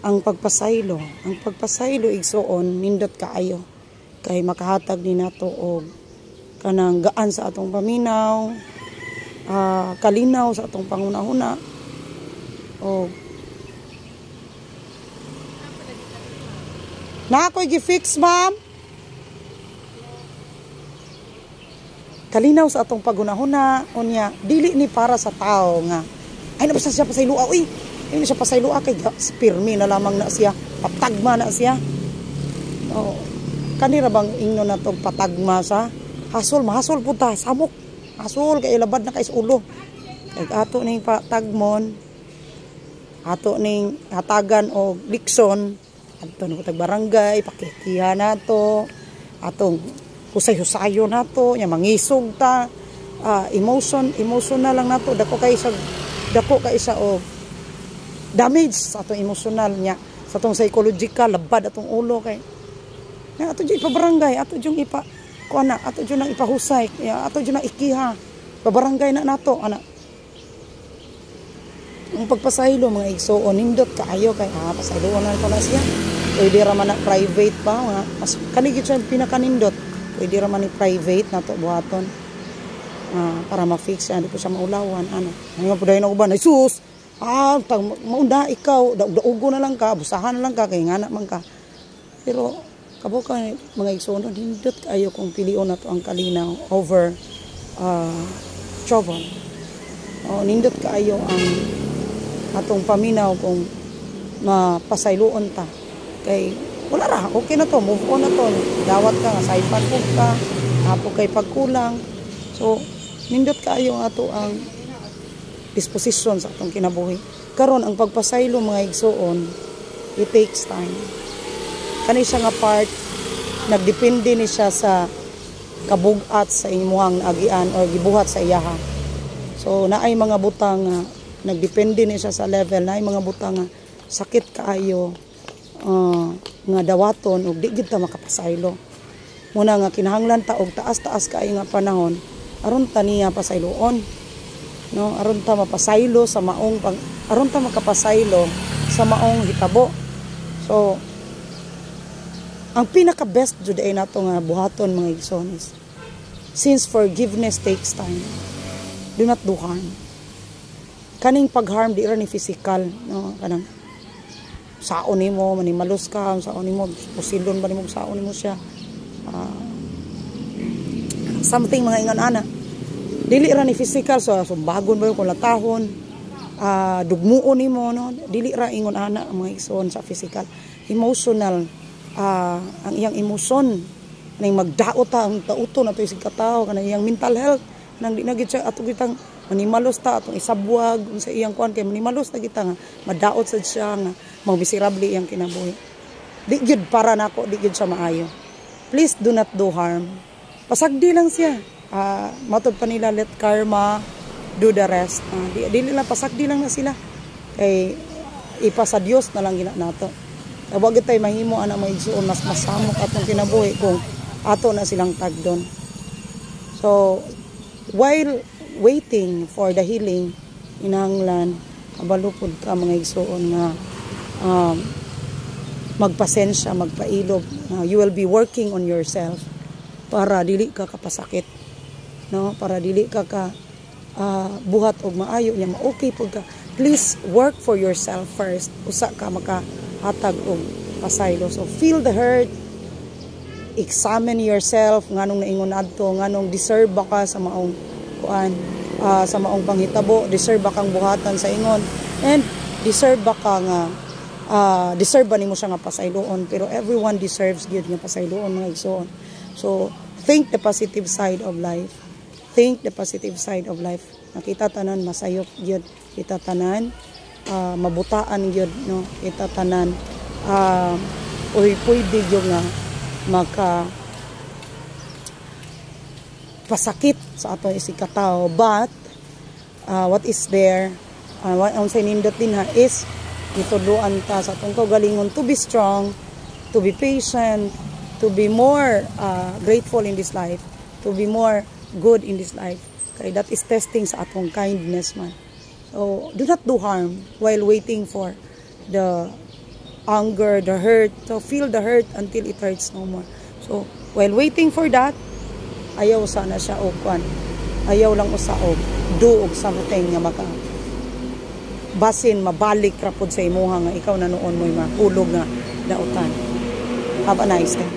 Ang pagpasaylo, ang pagpasaylo, igsuon, nindot kaayo kay makahatag ni nato og kanang gaan sa atong paminaw, kalinaw sa atong panghuna-huna o na ako'y gi-fix, ma'am. Kalinaw sa atong paghuna-huna. Unya dili ni para sa tao nga ay na basta siya pasayloa, uy, ay na siya pasayloa kay pirmi na lamang na siya, patagma na siya. Oh, kanira bang ingno na tong patagma sa hasol, mahasol pud ta, samok hasol kay labad na kay sa ulo. Kay ato ning patagmon, ato ning hatagan og leksyon, adto na tag barangay, pakikiha nato, atong husay-husayo nato nya, mangisog ta, emotional lang nato. Dako kay sa og damage sa atong emotional nya, sa atong psychological, labad atong ulo kay ya, ato jud ipabarangay, ato jud ipa kuan na, ato jud nang ipahusay ya, ato jud nang ikiha, pabarangay na nato ana. Ang pagpasaylo, mga igsuon, nindot kaayo kay pasayloon na ko na siya, pwede ra man na private pa mga mas kani gid siya pinakanindot, pwede ra man ni private nato buhaton para ma-fix siya, di po siya maulawan ano. Ano po dayon ako ba, sus, tag maunda ikaw, daug-daugo na lang ka, busahan na lang ka kay ngana man ka. Pero kabo ka, mga igsuon, nindot kaayo kung pilion nato ang kalinaw over trouble. Oh, nindot kaayo ang atong paminaw kung mapasayloon ta kay wala ra, okay na to, move on na to, dawat ka nga saypan po ka apo kay pagkulang. So nindot kaayo ang ato ang disposisyon sa atong kinabuhi karon. Ang pagpasaylo, mga igsuon, it takes time. Kani siya nga part, nagdepende ni siya sa kabugat sa imuhang naagian or gibuhat sa iyaha. So naay mga butang nga nagdepende ni siya sa level, naay mga butang nga sakit kaayo nga dawaton ug di gid ta makapasaylo. Muna nga kinahanglan ta og taas-taas kaayo nga panahon aron ta niya pasayloon, no? Aron ta mapasaylo sa maong pang, aron ta makapasaylo sa maong hitabo. So ang pinaka best jud ay nato nga buhaton, mga igsoon, is since forgiveness takes time, do not do harm. Kaning pag-harm, di ra ni physical, no? Kanang saon nimo, manimalos ka, saon nimo, pusilon ba nimo, saon nimo siya, something mga ingon ana. Dili ra ni physical. So sumbagon ba yung kung latahon, dugmuon nimo, no? Dili ra ingon ana, mga igsoon, sa physical. Emotional, ang iyang emosyon ning magdaot ta, ang dauto na to isig katao, kanang iyang mental health nang di na gid siya ato kitang manimalos ta, atong isabwag unsa iyang kuan, kay manimalos na kita nga madaot sad siya nga magmiserable iyang kinabuhi. Di gyud para nako, di gyud siya maayo. Please do not do harm. Pasagdi lang siya. Matod pa nila, let karma do the rest. Di, dili lang, pasagdi lang na sila kay ipa sa Dios na lang gina nato. Kay wa gyud tay mahimo ana, mga igsuon, mas masamok atong kinabuhi kung ato na silang tagdon. So while waiting for the healing, inahanglan kabalo pud ka, mga igsuon, nga magpasensya, magpailob. You will be working on yourself para dili ka kapasakit, no? Para dili ka ka buhat og maayo nya, ma-okay pud ka. Please work for yourself first usa ka makahatag og pasaylo. So feel the hurt, examine yourself, nganong naingon adto, nganong deserve ba ka sa maong kuan, sa maong panghitabo, deserve ba kang buhatan sa ingon, and deserve ba ka nga deserve ba nimo siya nga pasayloon? Pero everyone deserves gyud nga pasayloon, mga igsoon. So think the positive side of life. Think the positive side of life. Nakita tanan masayop gyud, kita tanan mabutaan gyud, no? Kita tanan uy, pwede gyud nga maka pasakit sa ato isig katao. But what is there, what unsay nindot din ha is gitudloan ta sa atong kaugalingon to be strong, to be patient, to be more grateful in this life, to be more good in this life, kay that is testing sa atong kindness man. So do not do harm while waiting for the anger, the hurt. So feel the hurt until it hurts no more. So while waiting for that, ayaw sana siya og kwan. Ayaw lang usa og do og something nga maka basin mabalik ra pod sa imuha nga ikaw na noon mo'y mahulog nga dautan. Have a nice day.